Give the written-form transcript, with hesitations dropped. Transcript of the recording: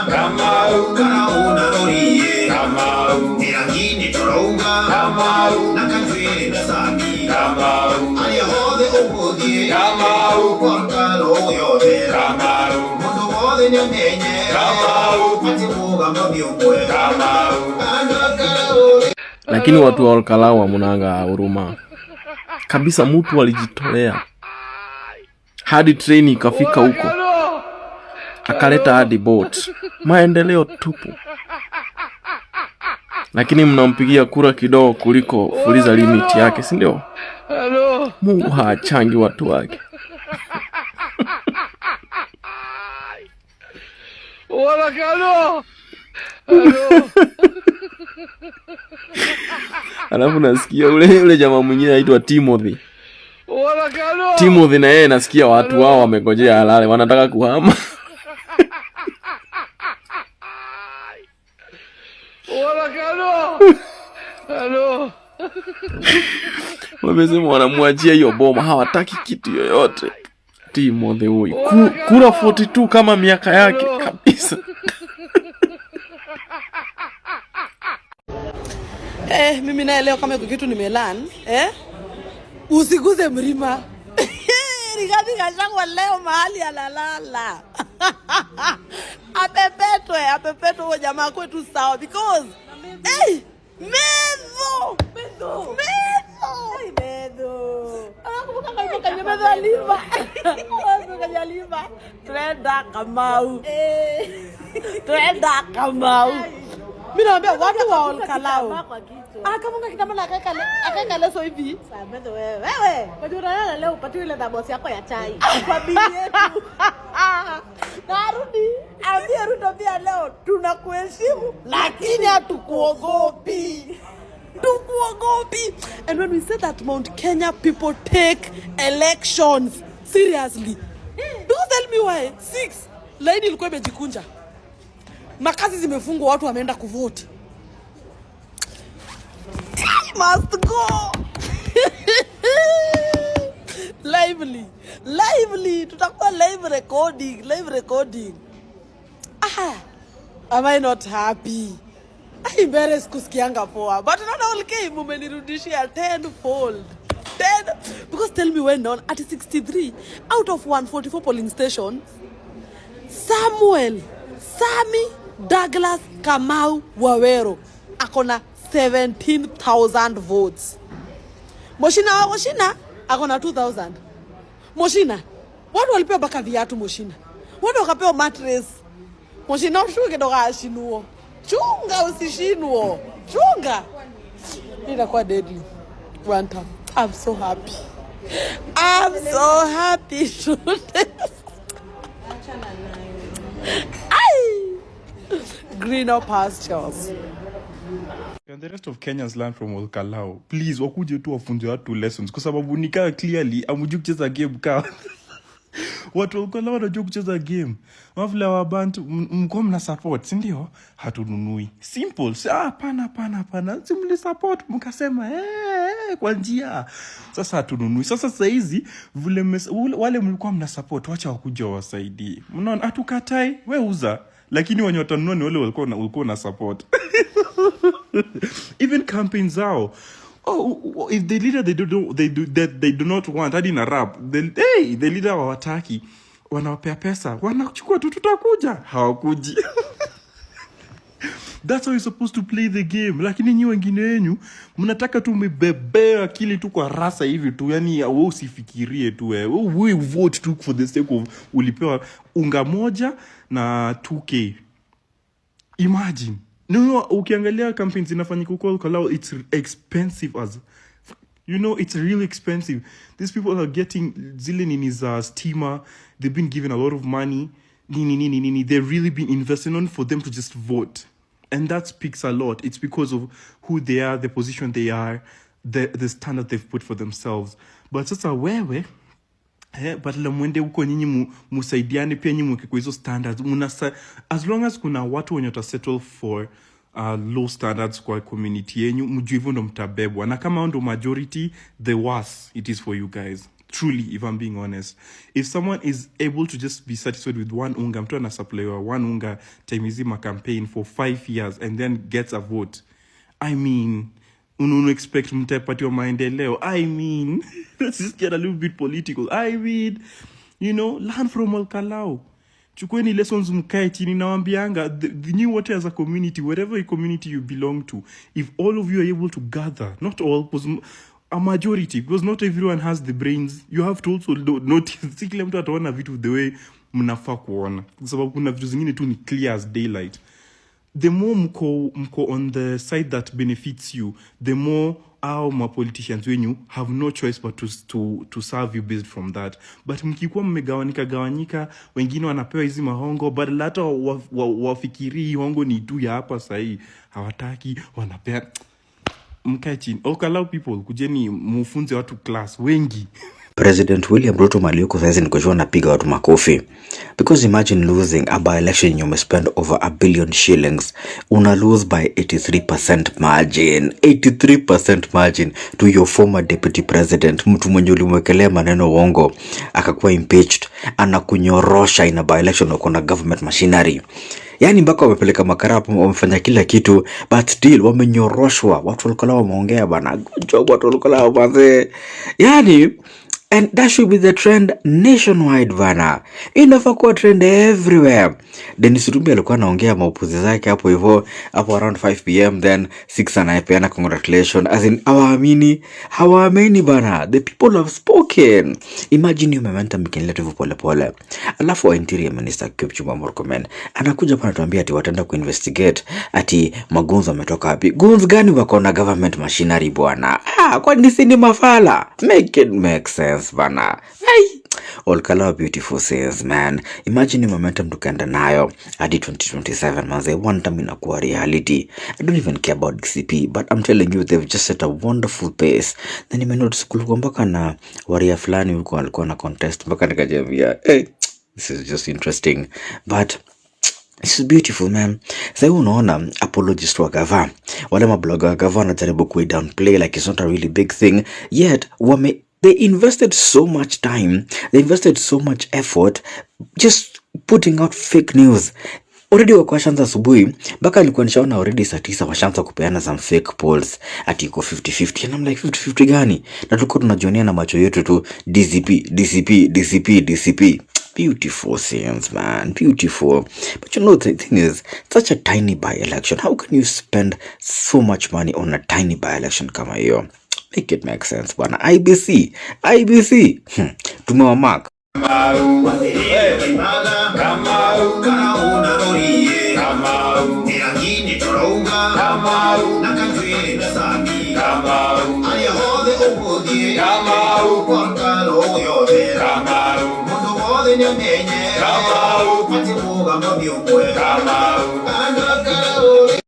Kamau, Karau na Roriye, Kamau, Mĩrangi-inĩ tũrauga, Kamau, na Kanjuĩrĩ na Sami, Kamau, harĩa hothe ũgũthiĩ, Kamau, Olkalou yothe, Kamau, mũndũ wothe nĩamenye, Kamau, atĩ mũgambo nĩ ũmwe, Kamau, andũ a Karau. Lakini watu wa Olkalou hamunanga huruma kabisa. Mtu alijitolea hadi treni ikafika huko, akaleta hadi boat. Maendeleo tupu, lakini mnampigia kura kidogo kuliko fuliza limit yake, si ndio? Mungu haachangi watu wake. Alafu nasikia ule jamaa mwingine anaitwa Timothy. Timothy na yeye nasikia watu wao wamegojea alale, wanataka kuhama. Wamesema wanamwachia hiyo boma, hawataki kitu yoyote. Timothy huyu kura 42 kama miaka yake kabisa. Mimi naye leo kama iko kitu nimelearn, eh? Usiguze mlima. Rigathi Gachagua leo mahali alalala. Apepetwe, apepetwe huyo jamaa kwetu sawa because hey, Methu. Methu. Methu. Hey, Methu. Anakumbuka kama kwenye Methu aliva. Kwenye aliva. Twenda Kamau. Twenda Kamau. Mimi naambia watu wa Olkalou. Akafunga kitambaa na akaeka leso hivi. Sasa wewe, wewe, unajua unalala leo upatiwe ile thermos yako ya chai kwa bili yetu. Na arudi, ambie Ruto pia leo tunakuheshimu lakini hatukuogopi. Tukuogopi. And when we say that Mount Kenya people take elections seriously. Don't tell me why. 6 laini ilikuwa imejikunja. Makazi zimefungwa, watu wameenda kuvote. I must go. Lively, lively, tutakuwa live recording, live recording. Am I not happy? I embarrassed kusikianga poa. But not all came, mumenirudishia tenfold. 10, because tell me when on at 63 out of 144 polling stations, Samuel Sami Douglas Kamau Wawero akona 17,000 votes. Moshina wa Moshina akona 2,000. Moshina, watu walipewa mpaka viatu Moshina. Watu wakapewa mattress. Moshina ushuke doga ashinuo. Chunga usishinuo. Chunga. Itakuwa deadly. One time. I'm so happy. I'm so happy today. Ay! Greener pastures. And the rest of Kenyans learn from Olkalou. Please, wakuje tu wafunze watu lessons kwa sababu nikaa clearly amujui kucheza game ka watu wa Olkalou wanajua kucheza game. Mavile wa Bantu mko mna support, si ndio? Hatununui. Simple. Si, hapana, hapana, hapana. Si mli support mkasema kwa njia. Sasa hatununui. Sasa sasa hizi vile wale mlikuwa mna support, wacha wakuja wasaidie. Mnaona hatukatai, we uza. Lakini wenye watanunua ni wale walikuwa na support. Even campaigns zao. Oh, if the leader they do, they do that they do not want hadi na rap the, hey, the leader hawataki, wanawapea pesa, wanachukua tu, tutakuja, hawakuji. That's how you're supposed to play the game. Lakini nyi wengine wenyu mnataka tu mmebebea akili tu kwa rasa hivi tu, yani wewe usifikirie tu, wewe we vote tu for the sake of ulipewa unga moja na 2K. Imagine. No, no, ukiangalia campaigns zinafanyika huko Olkalou, it's expensive as you know, it's really expensive. These people are getting zile nini za stima. They've been given a lot of money. Nini, nini, nini. They've really been investing on for them to just vote. And that speaks a lot. It's because of who they are, the position they are, the standard they've put for themselves. But sasa wewe, badala mwende huko nyinyi musaidiane pia nyinyi mweke kwa hizo standards. As long as kuna watu wenye watasettle for low standards kwa community yenyu, mjue hivyo ndo mtabebwa, na kama hao ndo majority, the worse it is for you guys. Truly, if I'm being honest, if someone is able to just be satisfied with one unga, mtu anasupplyiwa one unga time izima campaign for 5 years and then gets a vote, I mean, ununu expect mtapatiwa maendeleo? I mean, let's just get a little bit political. I mean, learn from Olkalou. Chukueni lessons, mkae chini. Nawambianga, the new water as a community, whatever community you belong to, if all of you are able to gather, not all, because a majority, because not everyone has the brains, you have to also notice si kila mtu ataona vitu the way mnafaa kuona, kwa sababu kuna vitu zingine tu ni clear as daylight. The more mko on the side that benefits you, the more au mapoliticians wenyu have no choice but to serve you based from that. But mkikuwa mmegawanyika gawanyika, wengine wanapewa hizi mahongo, badala hata wafikirii hii hongo ni tu ya hapa sahii, hawataki, wanapea. Mkae chini. Olkalou people, kujeni mufunze watu class wengi. President William Ruto mahali yuko saizi niko sure anapiga watu makofi, because imagine losing a by election you spend over a billion shillings, una lose by 83% margin, 83% margin to your former deputy president, mtu mwenye ulimwekelea maneno uongo akakuwa impeached, anakunyorosha in a by election, uko na government machinery, yaani mpaka wamepeleka makarapu, wamefanya kila kitu, but still wamenyoroshwa. Watu walikuwa wameongea bana. Good job watu walikuwa manze, yani, and that should be the trend nationwide bana, inafaa kuwa trend everywhere. Dennis Itumbi alikuwa anaongea maupuzi zake hapo hivyo hapo around 5 p.m., then 6 anayepeana congratulation, as in hawaamini, hawaamini bana. The people have spoken. Imagine hiyo momentum ikiendelea tu hivyo polepole, alafu wa Interior Minister Kipchumba Murkomen anakuja hapa anatuambia ati wataenda kuinvestigate ati magoons wametoka wapi. Goons gani wako na government machinery bwana? Ah, kwani si ni mafala? Make it make sense bana. Hey. Olkalou, beautiful scenes, man. Imagine momentum tukaenda nayo hadi 2027 manze, one time inakuwa reality. I don't even care about DCP, but I'm telling you, they've just set a wonderful pace. Na nimenotice kulikuwa mpaka na waria fulani huko alikuwa na contest, mpaka nikajiambia, "Hey, this is just interesting." But this is beautiful, man. Sasa unaona apologist wa gava, wale mabloga wa gava wanajaribu kui downplay like it's not a really big thing, yet wame they invested so much time, they invested so much effort just putting out fake news. Already wako washaanza asubuhi, mpaka alikuwa nishaona already saa 9 washaanza kupeana some fake polls ati iko 50-50, and I'm like, 50-50 gani? Na tulikuwa tunajionea na macho yetu tu DCP, DCP, DCP, DCP. Beautiful scenes, man, beautiful. But you know, the thing is, such a tiny by-election, how can you spend so much money on a tiny by-election kama hiyo? Make it make sense bwana. IEBC, IEBC, Tumewamark. Kamau Karau roriye Kamau Mĩrangi tũrauga Kamau na kanjuĩrĩ na cani Kamau harĩa hothe ũgũthiĩ Kamau Olkalou yothe Kamau mũndũ wothe nĩamenye Kamau atĩ mũgamo nĩ ũmwe Kamau andũ a Karau.